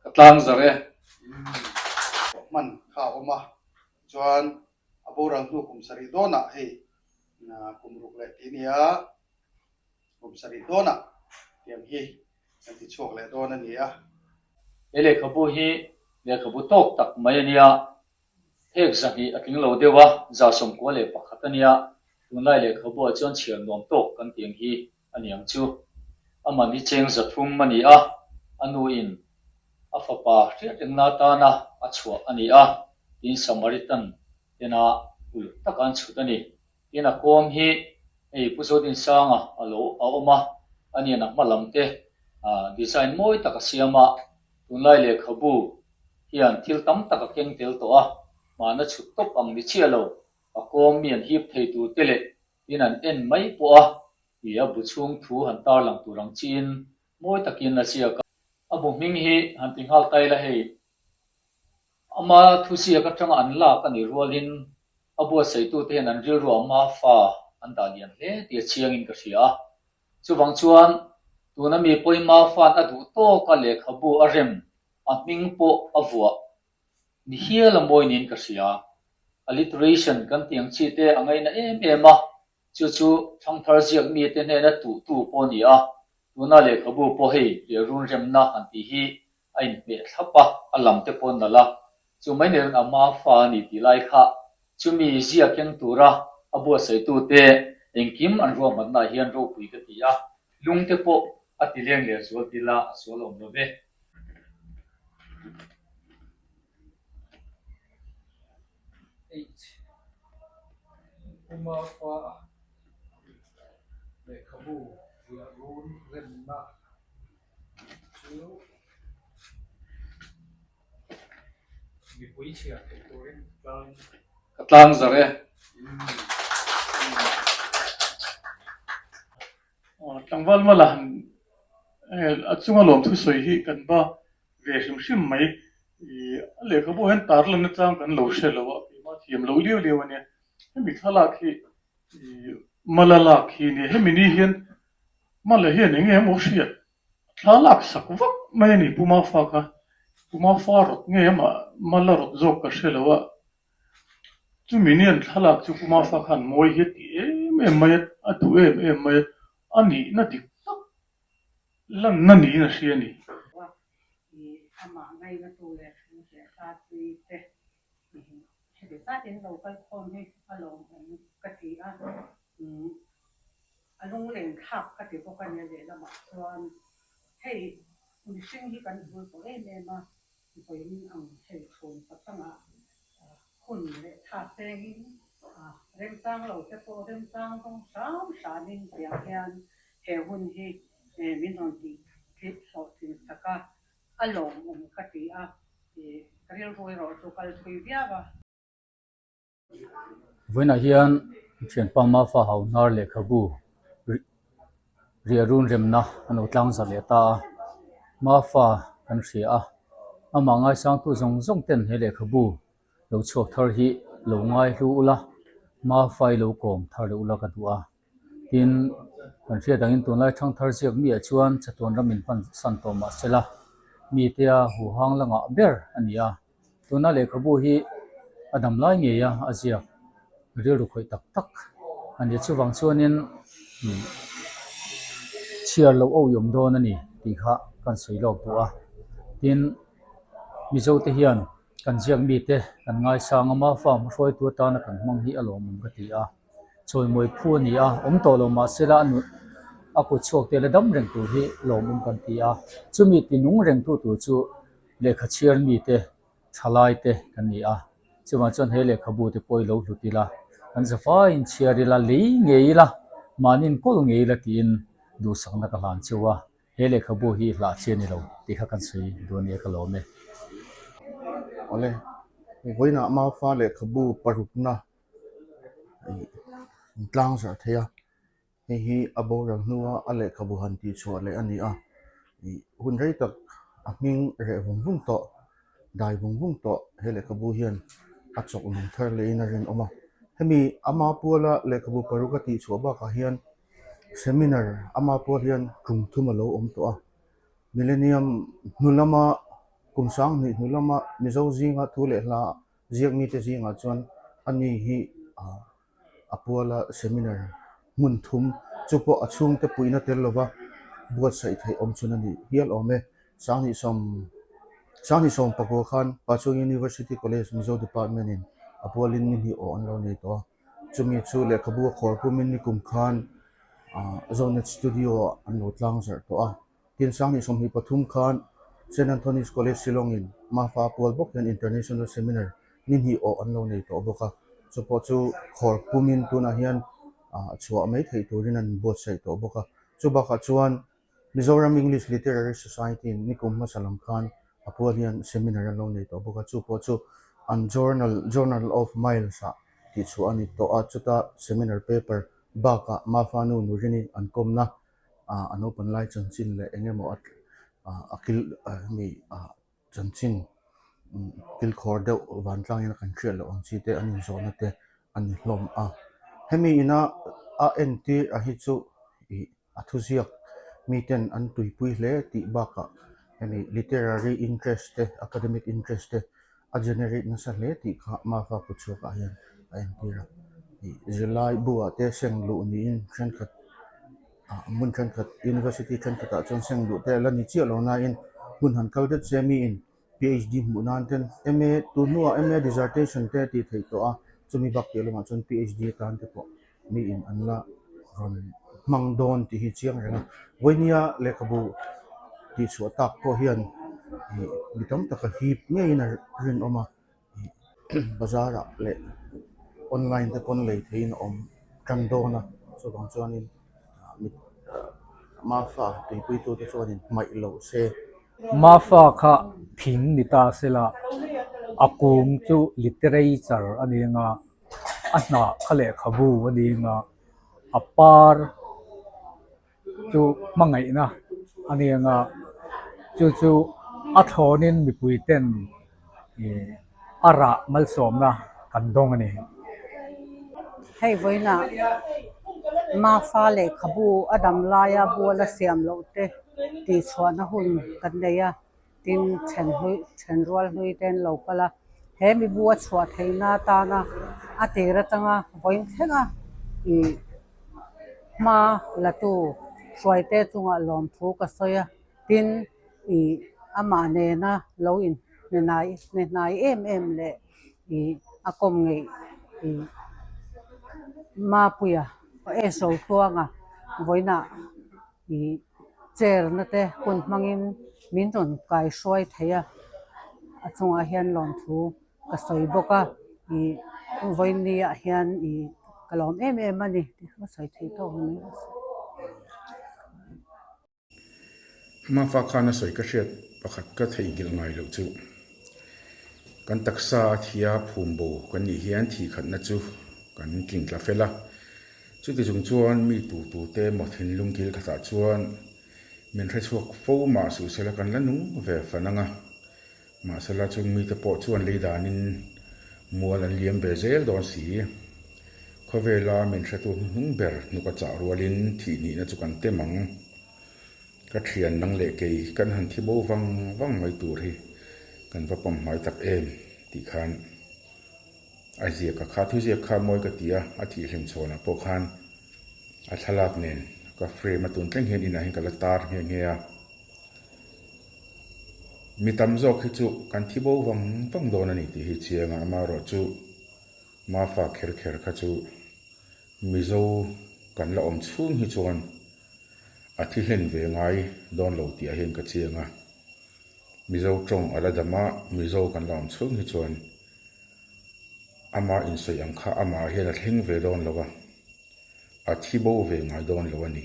Ka tlang zarh e. Hman kha a awm a, chuan a boral hnu kum sarih dawnah hei kum ruk leh ti nia, kum sarih dawnah tiang hi kan ti chhuak leh dawn a ni a. He lehkhabu hi lehkhabu tawk tak mai a nia, Phek 200 a tling lo deuh a, 191 a nia, tunlai lehkhabuah chuan chhiar nuam tawk kan tih ang hi a ni ang chu. A man hi cheng 300 a ni a, a nuin a fapa hriat rengna atana a chhuah a ni a, tiin Samaritan tena uluk taka an chhut a ni. Tin a kawm hi hei Pu Zodinsanga a lo a awm a, a nian a hma lam te design mawi tak a siam a, tunlai lehkhabu hian thil tam tak a keng tel tawh a, hmana chhut tawp ang ni chiah lo, a kawm mi an hip thei tur te leh tin an en mai pawh a, ti a bu chhung thu han tarlang tur ang chiin mawi takin a ziak a. A bu hming hi han ti nghal ta ila hei, ama thuziak atanga an lak a nih rualin a buatsaitute hian an rilru ah Mafa an dah lian hle tih a chiangin ka hria a. Chuvang chuan tuna mi pawhin Mafa'n a duh tawka lehkhabu a rem a hming pawh a vuah ni hial a mawi niin ka hria. Alliteration kan tih ang chi te a ngaina em em a, chu chu thangthar ziak mite hnena tuhtu pawh a ni a, tuna lehkhabu pawh hei riahrun remna han tih hi a inhmeh thlap a, a lam te pawh nalh a, chu mai nirin a ma fa a ni tih lai kha chumi ziak keng tura a buatsaitute engkim an ruahmannaah hian ropui ka ti a, lung te pawh a ti leng leh zual ti la a sual awm lo ve. H. Puma fa lehkhabu riah run remna chu mipui chhiar theih turin tlang. Ka tlang zarh e. Tlangval mala han a chunga lawm thusawi hi kan va ve hrim hrim mai. A lehkhabu hian tarlan atang kan lo hre lo a, keimah thiam lo liau liau a nia. Hemi thlalak hi mala lak hi a nia. Hemi ni hian mala hian eng nge emaw hriat thla lak sak vak mai a ni Pu Mafa kha. Pu Mafa rawt nge amah mala rawt zawk ka hre lo a. Chumi ni an thlalak chu Pu Mafa khan mawi hi a ti em em mai a, a duh em em mai a, a nihna dik tak lanna niin a hria a ni. Amah ngainatu leh thu leh hla tui te heti zatin lo kal khawm hi a lawmawm ka ti a, a lunglen thlak ka ti bawk a nia lehlamah chuan hei mihring hi kan bul tawh em em a, Vawiin ang hei chhun pachangah hun leh tha sengin remchang lo te pawh remchang rawng hram hramin tiang hian he hun hi min rawn tih tlip hlawhtlin sak a, a lawmawm ka ti a, ka rilru erawh chu kal thui viau a. Vawiinah hian thianpa Mafa Hauhnar lehkhabu riahrun remna an lo tlang za leh ta a, Mafa kan hria a, amah ngaisangtu zawng zawng ten he lehkhabu lo chhuak thar hi lo ngai hlu ula, Mafa i lo kawm thar leh ula ka duh a, tin kan hriat angin tunlai thangthar ziak miah chuan chatuan ram in hman san tawh mah sela mite a huhang la ngah ber a ni a. Tuna lehkhabu hi a dam lai ngei a, a ziak rilru khawih tak tak a ni. Chuvang chuanin chhiar loh awi awm dawn a ni tih kha kan sawi lawk duh a. Tin, Mizote hian kan ziak mite kan ngaisang a, Mafa hmahruaitu atana kan hmang hi a lawmawm ka ti a. Chawimawi phu a ni a, awm tawh lo mahsela a nuih a kut chhuak te la dam reng tur hi lawmawm kan ti a. Chumi ti nung rengtu tur chu lehkha chhiar mite thalai te kan ni a, chuvang chuan he lehkhabu te pawh i lo hlut ila, kan zafaiin chhiar ila, lei ngei ila, mahni inkawl ngei ila tiin duhsakna ka hlan cheu a, he lehkhabu hi hlah chi a ni lo tih kha kan sawi duh a nia ka lawm e. Awle, vawiinah Mafa lehkhabu parukna in tlang zarh thei a. Hei hi a boral hnua a lehkhabu han tih chhuah leh a ni a, ih hun rei tak a hming reh vung vung tawh, dai vung vung tawh he lehkhabu hian a chawk nung thar lehin a rinawm a. Hemi ama puala lehkhabu paruk a tih chhuah bakah hian seminar ama pual hian kum thum a lo awm tawh a. Millennium hnu lama kum sanghnih hnu lama Mizo zinga thu leh hla ziak mite zingah chuan ani hi a puala seminar hmun thum chu pawh a chhungte puihna tel lova buatsaih theih awm chhun a ni hial awm e. Sanghnih sawm Sanghnih sawm pakua khan Pachung University College Mizo Department in a pualin ni hnih awh an lo nei tawh a. Chumi chu lehkhabu a khawr pumin nikum khan Zonet Studio ah an lo tlang zarh tawh a. Tin Sanghnih 23 khan Saint Anthony's College Shillong in Mafa pual bawk hian International Seminar ni hnih awh an lo nei tawh bawk a. Chu pawh chu khawr pumin tunah hian chhuah mai theih turin an inbuatsaih tawh bawk a. Chu bakah chuan Mizoram English Literary Society in nikum hmasa lam khan a pual hian seminar an lo nei tawh bawk a, chu pawh chu an journal, Journal of Miles ah tihchhuah a ni tawh a, chuta seminar paper bakah Mafa nu Nurini an kawmna ah a naupan lai chanchin leh eng emaw a a kil mi ah chanchin kilkhawr deuh vantlangin a kan hriat loh ang chi te an inzawhna te a ni hlawm a, hemi ina a entir a hi chu ih a thuziak miten an tuipui hle tih bakah hemi literary interest te academic interest te a generate nasa hle tih kha Mafa kutchhuak ah hian a entir a ih zirlai bu ah te seng luh niin thenkhat ah hmun thenkhat university thenkhat ah chuan seng luh te a la ni chiah lo nain hmun han kal det se miin PhD hmuh nan ten MA tun hnuah MA dissertation te a tih theih tawh a chumi bak piah lamah chuan PhD atan te pawh miin an la rawn hmang dawn tih hi chiang reng a vawinia lehkhabu tihchhuah tak pawh hian ih mi tam taka hip ngeiin a rinawm a ih bazar ah leh online te pawn lei theihin a awm tan dawn a chuvang chuanin Mafa tuipuitute chuanin hmaih loh se. Mafa kha thing ni ta sela a kung chu literature a ni anga a hnah kha lehkhabu a ni anga a par chu hmangaihna a ni anga chu chu a thlawnin mipui ten ih a rah malsawmna kan dawng a ni. Hei vawiinah Mafa lehkhabu a dam laia bual a siam loh te tihchhuahna hun kan nei a. Tin, then hlui then rual hlui te an lo kal a, he mibu a chhuah theihna atana a tir atanga vawiin thlenga ih hma latu hruaite chungah lawmthu ka sawi a, tin ih amah nena lo in hne hnai em em leh ih a kawm ngeih ih Mapuia SO Tluanga vawiinah ih chair na te hun hmangin min rawn kai hruai thei a a chungah hian lawmthu ka sawi bawk a ih vawiin ah hian ih ka lawm em em a ni tih ka sawi thei tawk mai a ni. Hmafa khan a sawi ka hriat pakhat ka theihnghilh ngai loh chu kan taksa a thia phum bo kan nih hian thih khatna chu kan tling tla fel a. Chuti chung chuan mi tu tu te emaw thinlung kil khatah chuan min hrechhuak fo mah suh sela kan la nung ve fan ang a. Mahsela chung mite pawh chuan lei danin mual an liam ve zel dawn si. Khawvela min hretu hnuhnung ber hnuk a chah rualin thih nihna chu kan tem ang. Ka thian nang leh kei kan han thi bo vang vang mai tur hi kan va pawm hmai tak em tih khan a ziak a kha thuziak kha mawi ka ti a, a thihhlim chhawnah pawh khan a thlalak nen ka frame a tun thleng hian inah hian ka la tar nghe nghe a. Mi tam zawk hi chu kan thi bo vang vang dawn a ni tih hi chiang a, amaherawh chu Mafa kher kher kha chu Mizo kan la awm chhung hi chuan a thi hlen ve ngai dawn lo tih ah hian ka chiang a. Mizo tawng a la dam a, Mizo kan la awm chhung hi chuan ama insawi ang kha amah hian a thleng ve dawn lo a, a thi bo ve ngai dawn lo a ni.